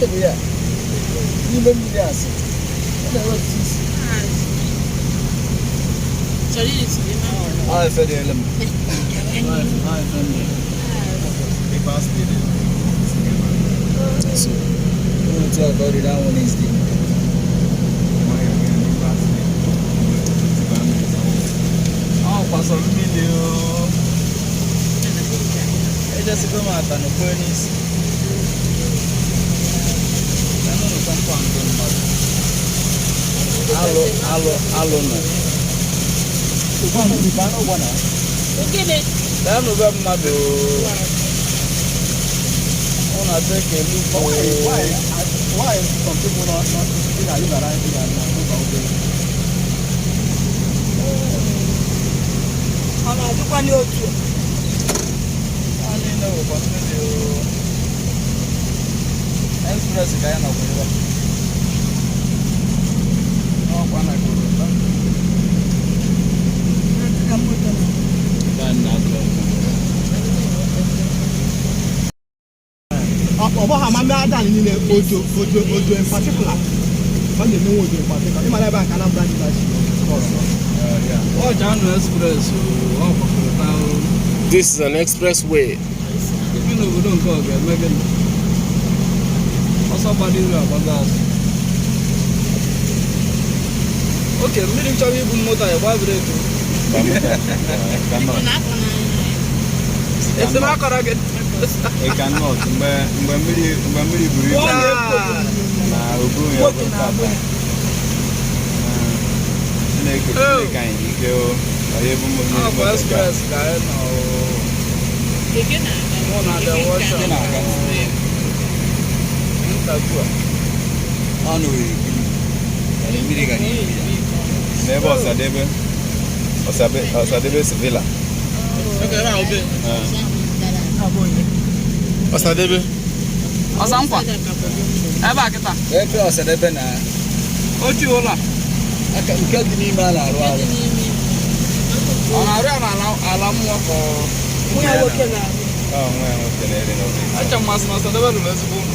Gịnị bụ ya? N'ime mmiri asị. Ọ na-ewepụta isi. Chọrọ iri ime. Ọ efe dị elu m. So, otu a ka ọ riri anwụ n'isi. Ọ kwasọ mmiri o. Ejesigo m ata na okwe n'isi. Anụnụ compound mmadụ. Alụ alụ alụ nọ. Ogene. Daanụ be mmadụ. Ọ na-asị ka elu. Why some people not think that you are right here and now go? Ọ na-adịkwa n'otu. Ha niile bụkwa mmiri o. Express ka anyị nọkwa ebe a. Ọkwa na Korota. Ka moto na. Ọ bụghị ama mme ada niile, Ojo, Ojo, Ojo in particular. Ọ na-emenwe Ojo in particular. Ịmara ebe a ka Anambra dị gachi. Ọja anụ express o, ọ kwa Korota o. This is an expressway. Ibi n'obodo nke ọ ga-eme gịnị? Ọsọ gbara iru agbago azụ. Oke mmiri chọrọ ibu moto ya gba brake. Biko na-akọ n'anya. Esi m akọrọ gị. Ị cannot mgbe mmiri buru ibu Ọ na-ekwo. na obu ya Nwoke bụ na-abụ tata. ya. Chineke, Chineke anyị dị ike o. Ọ ya ebu mmiri Ọ bụ moto ga. express ka anyị nọ o. Keke na-aga. Mụ na the Keke workshop. nke a na-aga. Interview a. Ọ nụrụ ekiri. Mmiri gara ibu ya. N'ebe Ọsadebe Ọsadebe Sevilla. Ọsadebe. Ọsa nkwa. Ebe a kịta. Ebe Ọsadebe na Ochie ụlọ a. aka nke dị n'ime a na-arụ arụ. Ọ na-arụ ya n'ala ala mmụọ ka ọ. Nwa ya nwoke na-arụ. Ọ nwa ya nwoke na-ere n'oge. Acha mmasị na Ọsadebe rụrụ ezigbo ụlọ.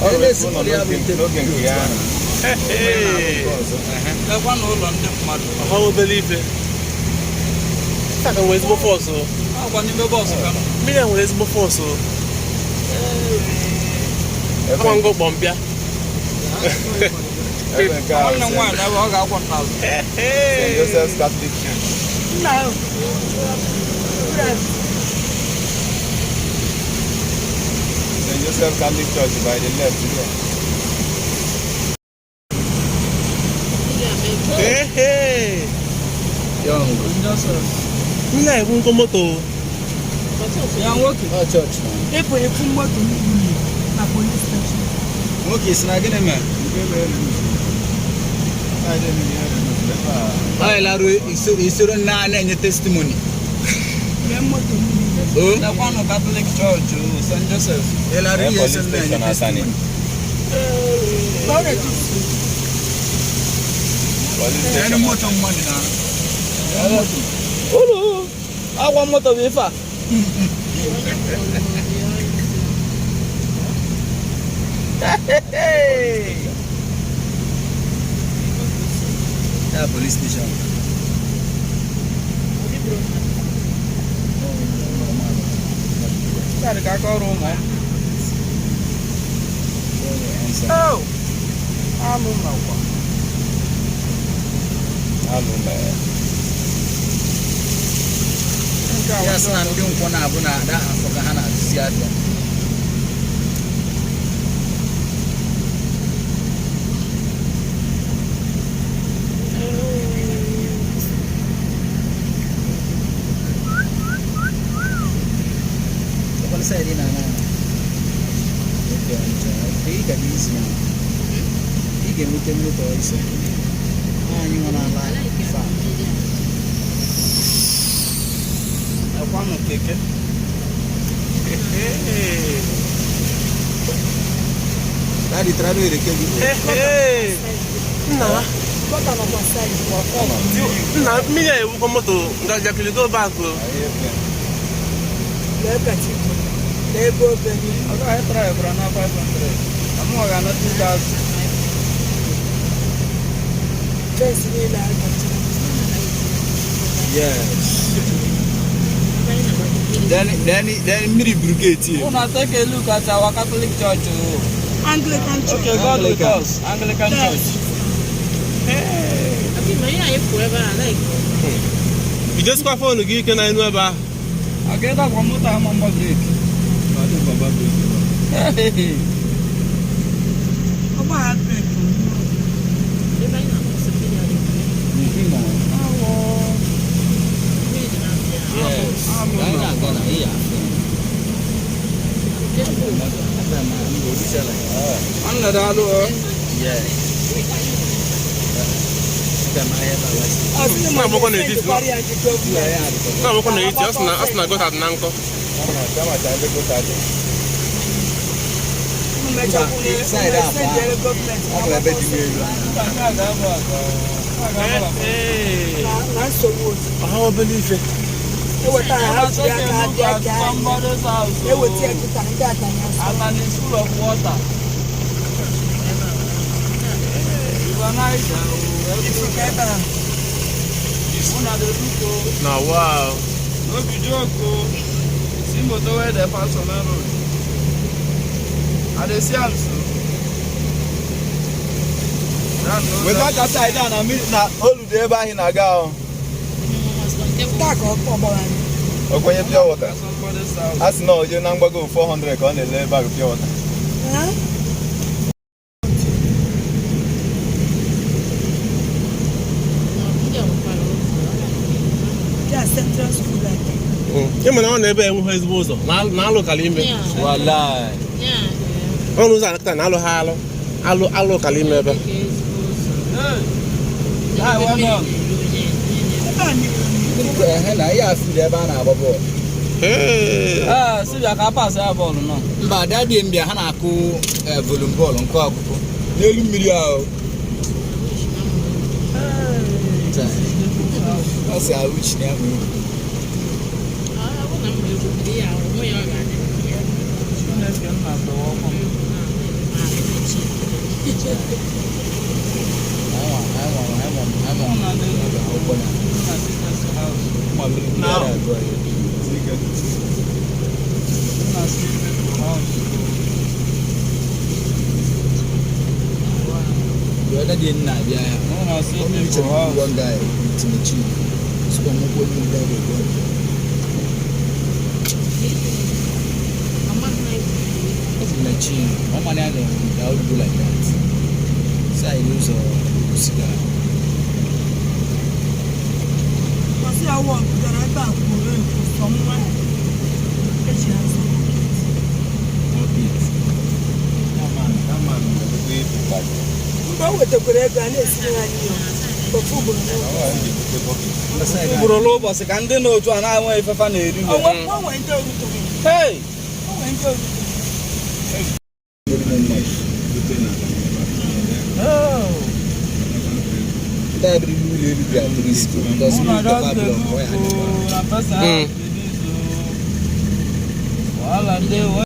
Ọ rụrụ ụlọ n'oge nke ya ahụ. Lekwa na ụlọ ndị mmadụ. Ọha obere ife. Taa ka nwere ezigbo force o. Ọkwa n'ime bus ka nọ. Mmiri a nwere ezigbo force o. Akwa ngọ kpọmpịa. Ebe nke a Nwanne m nwaanyị ebe ọ ga-akwọ n'azụ. St. Joseph's Catholic Church. Nna ahụ. St. Joseph Catholic Church by the left there. Hey, Young. mmiri a ebu nkọ moto o. Ya nwoke. Ọ chọọchị na. Ịpụ ịfụ moto mmiri na police station. Nwoke si na gịnị mere? Nke ebe ere n'usoro. Side mmiri ere n'usoro ebe a. Ọ larụ isoro nna a na-enye testimony. Lee moto mmiri. O Lekwanụ Catholic Church o, St. Joseph. ịlarụ Ee, ihe police eso na-enye station Atani. testimony. Ka ọ na-etufu. Police Enu station. moto mmadụ na. Ụlọ agwa moto bụ ife a. Ya police station. Nke a dị ka aka ọrụ ụmụ. Oh! Alụ nakwa. Alụ mere. Nke a Ya sị na ndị nkwọ na-abụ na ada afọ ka ha na-atụzi afịa. Ọkwala side ị na-ana ana. Oke Ọnịcha, ị ga dị izi na ị ga-enweta moto ọsọ. Anyị nọ n'ala ife a. Lekwanụ keke. Daddy, try ereke gị. Nna, Gutter nọkwa side. nna, mmiri a ebukọ moto ngajakiri go back o. Ahịa efe. Lee cathedral. Lee ebe obere. Ọ gaghị try bụrụ na 500. Amụ Mụ ga-ana 2000. Fence niile a gachara. Yes. Then mmiri buru gate ya. Una take a look at our Catholic Church. Oh. Anglican Church. Okay, God with Anglican. us. Anglican Church. Jidesikwa phone gị ike na enu ebe ahụ. Agenda kwa moto ama mgba brake. Hey. Ọgba ha brake. Yes. Anyị na-aga na ihe afọ. Nna daalụ o. Yes. Aga m ahịa ebe a last week. Ọ sị na Na-agbakọ n'etiti. sendịkwara ya ndị gọọmenti. Na-agbakọ n'etiti, ọ sị na gọta dị na nkọ. Unu mechakwuru ya, Side unu up, sendịara gọọmenti. Ọ nwere ebe dị elu. Na nsogbu otu. Ọha obele ife. Eweta ha, ha jiri aka ha bịa kee anyị. Somebody's house. Oh. Eweta ya kịta ndị atanya asọ. And it's full of water. River Niger. Oh. Ifuru ka ebe a. Una dey look oh. Na wow. No be joke oh. See motor wey dey pass on main road. I dey see am so. That no Weta aka side a na mmiri na oludo ebe ahụ ị na-aga ahụ. Taa ka ọ gbara anyị. Okwenye pure water. Somebody's house. A sị na oje na mgbago 400 ka ọ na-ele bag pure water. Ha? Bịa Central School aka. Ị ma na ọ na-ebe enweghị ezigbo ụzọ na alụ kala ime. Walai. Ọnụ ụzọ anakọta na alụ ha alụ. Alụ alụ kala ime ebe. Hey. Hi, well done. Ebe a mmiri Mmiri ehe na ihe afụ ebe a na-agba bọọlụ. Hey. Ah, see ya ka pass ya bọọlụ nọ. Mba, daddy m bịa ha na-akụ volleyball bọọlụ nke ọkụkụ n'elu mmiri ahụ. Ọ sị ahụ chi ya nwere. Chineke nna tọwa ọkụ m. Anyị nwa akwụkwọ na Nna Peter's house. nwa mmiri mmiri ara agụ anyị. Nna see people house. The other day nna abịa ya. Nna see Ọ mmiri people chere house. one guy with machine. Sịkwa m ụkwụ mmiri daddy agụ anyị. Ọ bụ machine. Ọ mana ya na I would go like that. Side ụzọ siga. Ọsị awọ gara ebe a kwuru ekwu sọ nwa eji azụ. Bucket. Mgbe o wetakwara ego a na-esiri ha nri ofu ugboro n'ụbọchị. Ugboro n'ụbọchị ka ndị n'otu a na-enwe ifefa na-eri. O nwee ndị orutoghị. Hey! O nwee ndị orutoghị. Oh! Ndị a biri n'ụlọ elu bịa tiri because Una mmiri just tọpa dey blọk look ọ ya adịkwa. oh, na person house be this oh. Wahala dey well.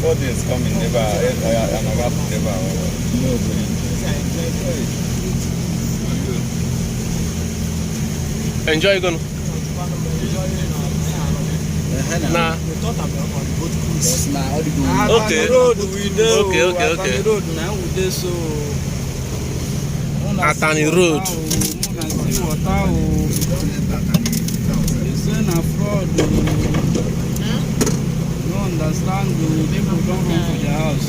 4 days coming ebe a, anaghị apụta ebe a. Ime obodo. Enjoy gonu. Ehe na. Na Because na ọ dịgo. Okay. Atani road we dey oh. Okay. Atani road na we dey so. Una see Atani water, road. oh, Una see water oh. They say na fraud oh. No understand oh. People don run for their house.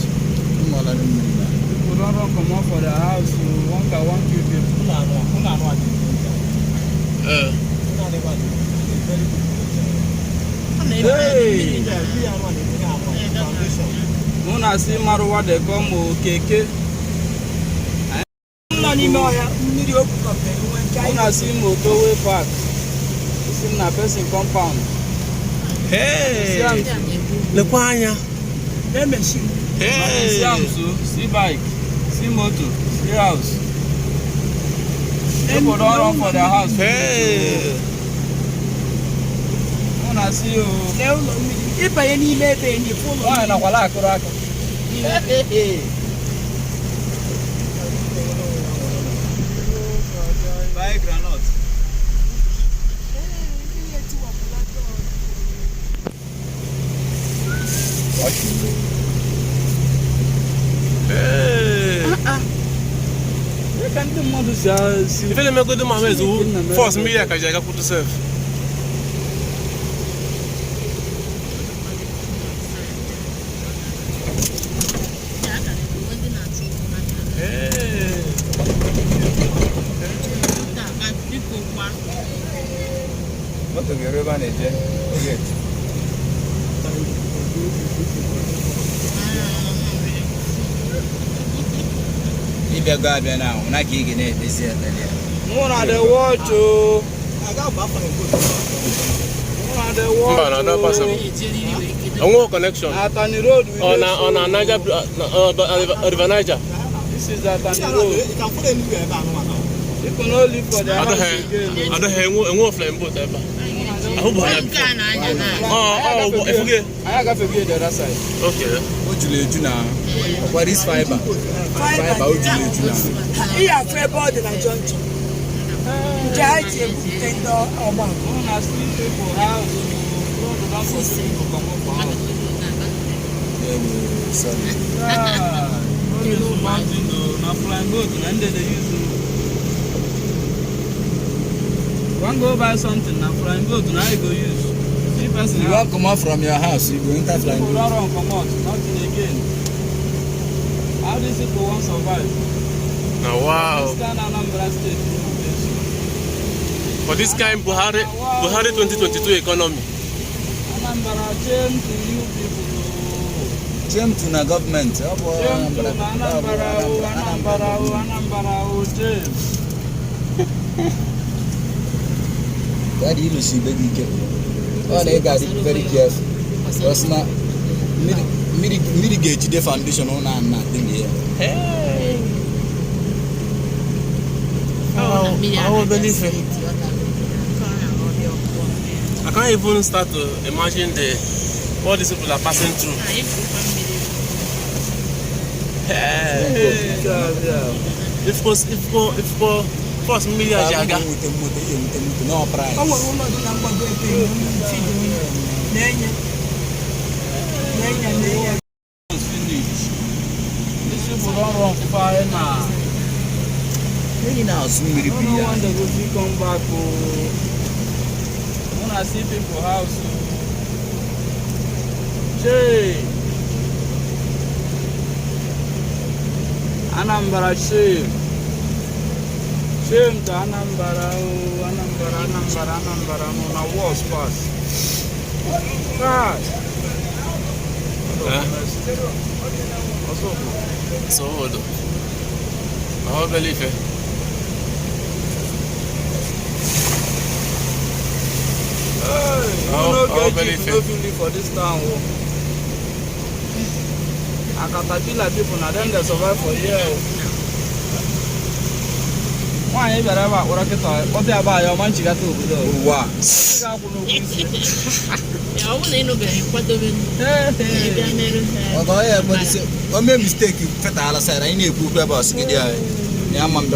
Ụmụ ọla mmiri na. People don run comot for their house oh. Hunger wan kill people. Eh. Hey! Una see Maruwa dey come oh, keke. Nọ n'ime ọhịa mmiri o bukọbere nwe nke anyị. Una see moto wey park. See na person compound. Hey. See am Lekwa anya. Na-emechi. See am Hey. so, see bike, see motor, see house. People don run for their house. Hey. Una see o. Lee ụlọ mmiri. Ịbanye n'ime ebe enyi fụ ụlọ Nwaanyị nakwala akụrụ aka. Buy groundnut. Mmiri etiwapụla dọọ. Ka ndị mmadụ si si Ife na-emegodo ma mezi fọs mmiri a ka ji agakwutu sef. Moto ga-eru ebe a na-eje. Oge etu. Ịbịago abịa na ahụ na ka ị ga na-ekpezi ekpere ya. Una dey watch o. Aga bụ afọ na nke Una dey watch Mba, na that possible. Onwe connection. Na Atani Road we Ọ dey na so. ọ na Niger River Niger. This is Atani Road. You can follow anywhere ebe anụmanụ. People no live for their house Adọghị again. adọghị enwe flying boat ebe a. Ahụbụ ya Nke a na-anya na Ọ ọ ụgbọ efuge. Anyị agafego the other side. Okay. O juru eju na ọkwa this fiber. Fiber o juru eju na. Ị ga-afụ ebe ọ dị na junction. Nke ha ji ebupụte ndị ọgba. Una see people house o. Road don force people comot for house. Ewu, sorry. Ah, no be small thing o. Na flying boat na im dey use o. Wan go buy something na flying boat na you go use. See person You house. wan comot from your house, you go enter flying People boat. don run comot, nothing again. How these people wan survive? Na wow. This kind Anambra State no dey so. For this kind Buhari 2022 economy. Anambra shame to you people o. Shame to na gọọmenti. Ọ bụ Shame to na Anambra o, Anambra o, Anambra o, shame. Daddy, ịlụsi ibe gị ike. Ọ na ị ga-adị very careful. Because na mmiri ga-ejide foundation ụlọ a na adị na ya. I can't even start to imagine the what these people are passing through. Hey. If go first mmiri a ji aga. Nwute moto, ihe nwute moto, no price. O nwere ụlọ dị na mgbago ebe enyi mfidi na-enye na-enye na-enye. Finish. These people don run far na. Mmiri na-azụ mmiri I bụ no know ya. when they go fit come back o. Una see people house o. Shey. Anambra shame. Shame to Anambra o. Anambra, Anambra, Anambra no na worse pass. God. Eh? So obodo. Na obele ife. Hey, you How- no how get many jeep, fit? no fit live for this town o. Na caterpillar people na dem dey survive for here o. Nwaanyị bịara ebe a kpọrọ kịta kpọta ya be anyị ọma nchigata obodo o. Ụwa. Ị ga-akwụ n'ụgwọ isi. Ọ bụrụ na ị nụbeghị kwadobe Hey, hey. ịbịa merụ ha. Ọ ga ya ekwe o mee mistake fetala side anyị na-ekwu okwu ebe ọsịgịdị anyị. Ya ama mbe.